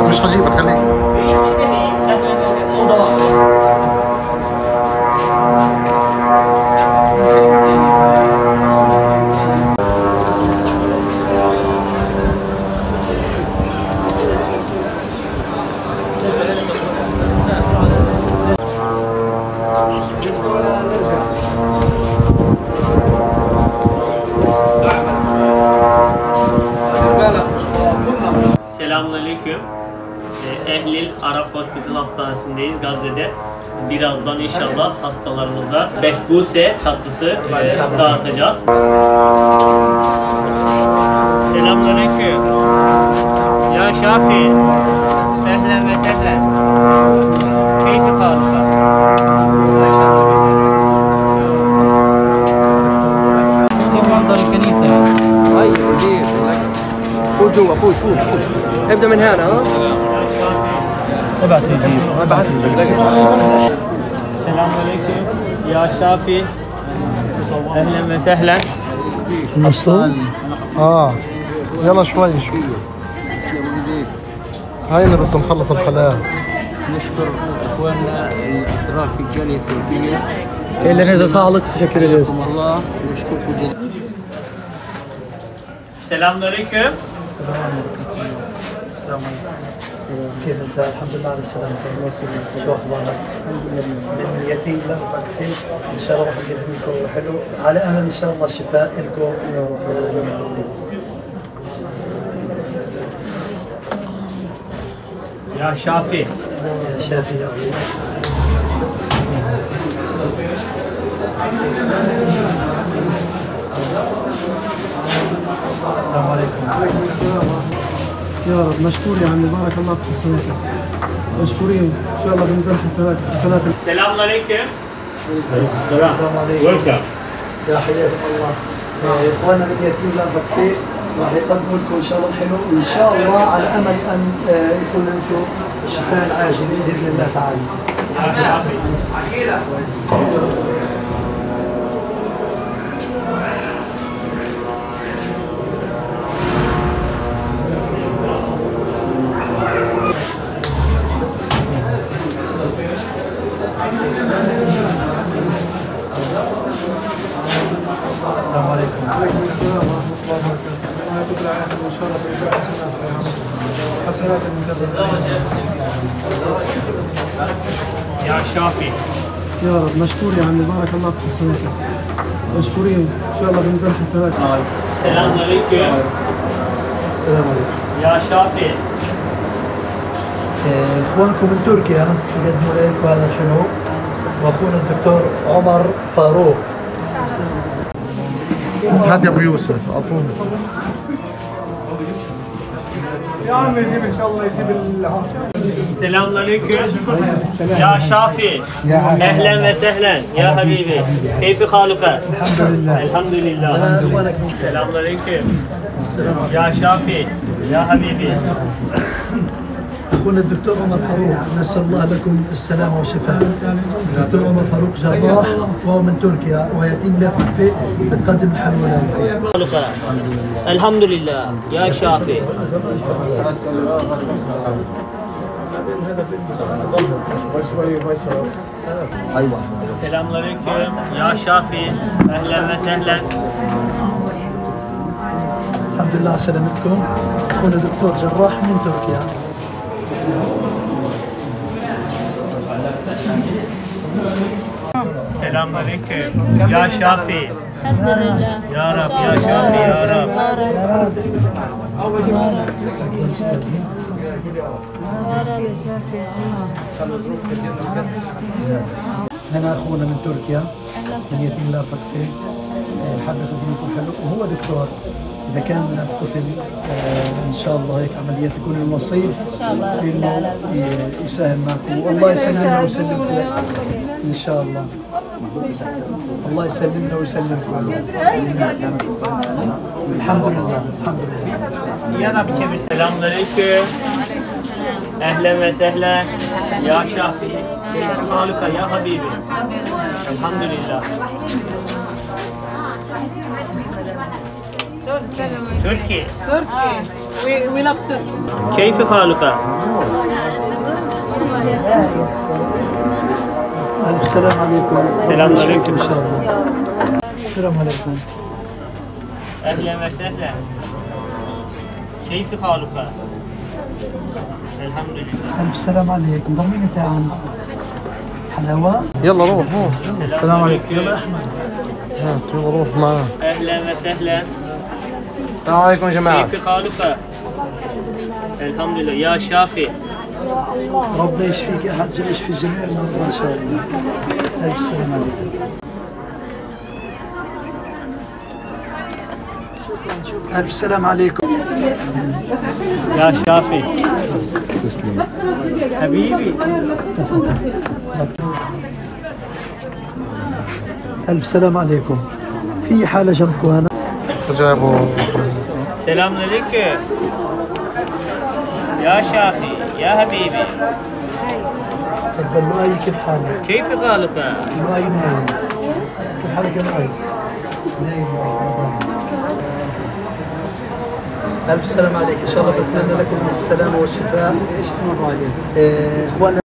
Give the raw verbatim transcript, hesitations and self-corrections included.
مش هجيبك، خليك. Selamünaleyküm. E, Ehlil Arap Hospital Hastanesi'ndeyiz Gazze'de. Birazdan inşallah hastalarımıza besbuse tatlısı, e, dağıtacağız. Selamünaleyküm. Ya Şafi. Ehlen ve sehlen. Keyfi haluka? Maşallah. شوف منظر الكنيسة. هاي، فوق جوا، فوق، فوق، فوق. ابدأ من هنا، ها؟ ابعت يجيب، ابعت يجيب. Selamünaleyküm. Ya Şafi. Ehlen ve sehlen. Nasıl? Aa. Yala şuway, şuway. هاي بس نخلص الحلال. نشكر إخواننا الأتراك في الجالية التركية. Ellerinize sağlık, teşekkür ederiz. حياكم الله، نشكركم جزيلا. Selamünaleyküm. Selam aleyküm. Selam aleyküm. كيف انت؟ الحمد لله على السلامة. الله يسلمك. شو أخبارك؟ الحمد لله. من يتيم لا فقير. إن شاء الله راح نقدم لكم حلو. على أمل إن شاء الله الشفاء لكم. يا رب العالمين. يا شافي. يا شافي يا رب. السلام عليكم. يا رب، مشكور يا عمي، بارك الله في حسناتك. مشكورين، إن شاء الله بميزان حسناتك، حسناتك. السلام عليكم. السلام عليكم. Welcome. يا حياكم الله. آه، إخواننا من يتيم لا فقير راح يقدموا لكم إن شاء الله الحلو، وإن شاء الله على أمل أن، آه، يكون لكم الشفاء العاجل بإذن الله تعالى. السلام عليكم. وعليكم السلام ورحمة الله وبركاته. الله يعطيك العافية وإن شاء الله في حسنات. حسنات من قبل. يا شافي. يا رب، مشكور يا عمي، بارك الله في حسناتك. مشكورين، إن شاء الله بميزان حسناتك. السلام عليكم. السلام عليكم. يا شافي. إيه، إخوانكم من تركيا قدموا لكم هذا الحلو، وأخونا الدكتور عمر فاروق. هات يا أبو يوسف، عطونا. يا عم يجيب إن شاء الله، يجيب ال-، Selamünaleyküm. Ya Şafi. Ehlen ve sehlen. Ya habibi. Keyfi haluka? Elhamdülillah. Elhamdülillah. Selamünaleyküm. Ya Şafi. Ya habibi. أخونا الدكتور عمر فاروق، نسأل الله لكم السلامة والشفاء. الدكتور عمر فاروق جراح، وهو من تركيا، ويتيم لا فقير، بتقدم الحلوى لكم. الحمد لله. يا شافي. أيوة. السلام عليكم. يا شافي. أهلا وسهلا. الحمد لله على سلامتكم. أخونا دكتور جراح من تركيا. السلام عليكم. يا شافي. الحمد لله. يا رب، يا شافي، يا رب. يا رب. يا رب، يا شافي. هنا أخونا من تركيا، من يتيم لا فقير. آه، حاب يخدم لكم حلو، وهو دكتور. إذا كان قتل، آه، إن شاء الله هيك عملية تكون النصيب، إن شاء الله. إنه ي-، يساهم معكم. والله يسلمنا ويسلمكم. إن شاء الله. الله يسلمنا ويسلمكم. الحمد لله، الحمد لله. Selamünaleyküm. Ehlen ve sehlen. Ya Şafi. Keyfi haluka ya habibi? Elhamdülillah. Türkiye. Türkiye. We, we love Turkey. كيف حالك؟ ألف سلام عليكم. السلام عليكم. إن شاء الله. السلام عليكم. أهلا وسهلا. كيف حالك؟ الحمد لله. ألف سلام عليكم. ضمين أنت عن حلاوة؟ يلا روح، روح. السلام عليكم. يلا أحمد. ها، يلا روح معاه. أهلا وسهلا. السلام عليكم يا جماعة. كيف حالك؟ الحمد لله. يا شافي. ربنا يشفيك يا حاج، يشفي جميع المرضى إن شاء الله. ألف سلام عليكم. ألف سلام عليكم. يا شافي. تسلم. حبيبي. ألف سلام عليكم. في حالة جنبكم هنا. جابوا. السلام عليكم. يا شافي، يا حبيبي. تفضل، لؤي، كيف حالك؟ كيف حالك؟ لؤي نايم. كيف حالك يا لؤي؟ نايم. ألف سلام عليك، إن شاء الله بتمنى لكم السلامة والشفاء. إيه، إخواننا